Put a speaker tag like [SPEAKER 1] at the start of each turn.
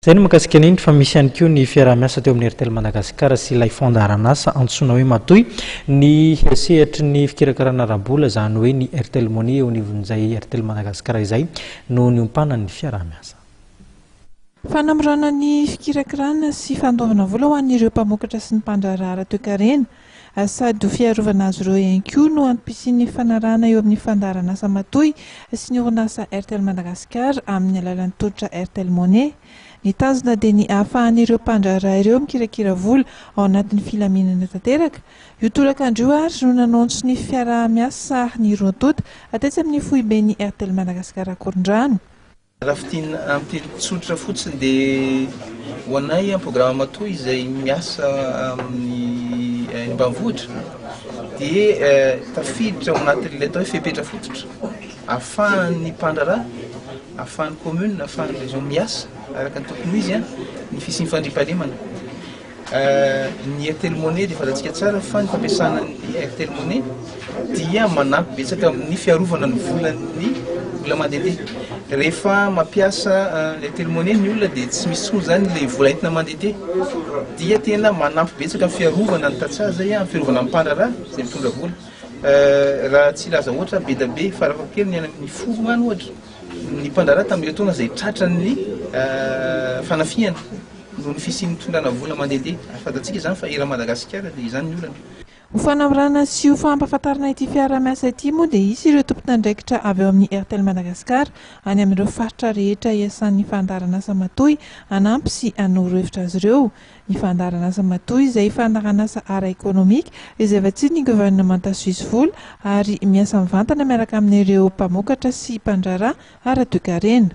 [SPEAKER 1] Izay no mahakasika an'iny fa misy ihany koa ny fiaraha-miasa teo amin'ny Airtel Madagascar sy ilay fandaharanasa antsoina hoe Matoy, ny sehatry ny fikirakarana ara-bola, izany hoe ny Airtel Money eo anivon'izay Airtel Madagascar izay no niompanan'ny fiaraha-miasa.
[SPEAKER 2] Fanamorana ny fikirakirana sy fandoavana vola ho an'ireo mpamokatra sy ny mpandraharaha ara-toekarena sady ho fiarovana azy ireo ihany koa no antom-pisian'ny fanarahana eo amin'ny fandaharanasa Matoy sy ny orinasa Airtel Madagascar amin'ny alalan'ny tolotra Airtel Money. Ny tanjona dia ny ahafahan'ireo mpandraharaha ireo mikirakira vola ao anatin'ny filaminana tanteraka. Io tolakandro io ary no nanaontso ny fiaraha-miasa ny roa tonta tetsy amin'ny foiben'ny Airtel Madagascar Ankorondrano.
[SPEAKER 3] Raha fintinina amin'ny teny tsotra fotsiny dia ho anay amin'ny programa Matoy izay miasa amin'ny any ambanivohitra dia tafiditra ao anatin'ilay atao hoe fepetra fototra ahafahan'ny mpandraharaha, ahafahan'ny commune, ahafahan'ny région miasa araka ny tokony ho izy ny fisian'ny fandriampahalemana. Ny Airtel Money dia fantatsika tsara fa ny fampiasana ny Airtel Money dia manampy betsaka amin'ny fiarovana ny volan'ny olona mandehandeha. Rehefa mampiasa Airtel Money ny olona dia tsy misy intsony izany ilay vola entina mandehandeha. Dia tena manampy betsaka amin'ny fiarovana ny tantsaha izay, amin'ny fiarovana ny mpandraharaha izay mitondra vola. Raha tsy hilaza ohatra be dia be farafahakeliny any amin'ny folo any ohatra ny mpandraharaha tamin'ireo taona izay tratran'ny fanafihana. Noho ny fisian'ny fitondrana vola mandehandeha, ary fantatsika izany fa eran'i Madagasikara dia izany ny olana.
[SPEAKER 2] Ho fanamorana sy ho fampahafantarana ity fiaraha-miasa ity moa dia hisy ireo tompon'andraikitra avy ao amin'ny Airtel Madagascar any amin'ireo faritra rehetra iasan'ny fandaharanasa Matoy hanampy sy hanoro hevitra azy ireo. Ny fandaharanasa Matoy izay fandaharanasa ara-ekonomika izay vatsian'ny governemanta Suisse vola ary miasa mivantana miaraka amin'ireo mpamokatra sy mpandraharaha ara-toekarena.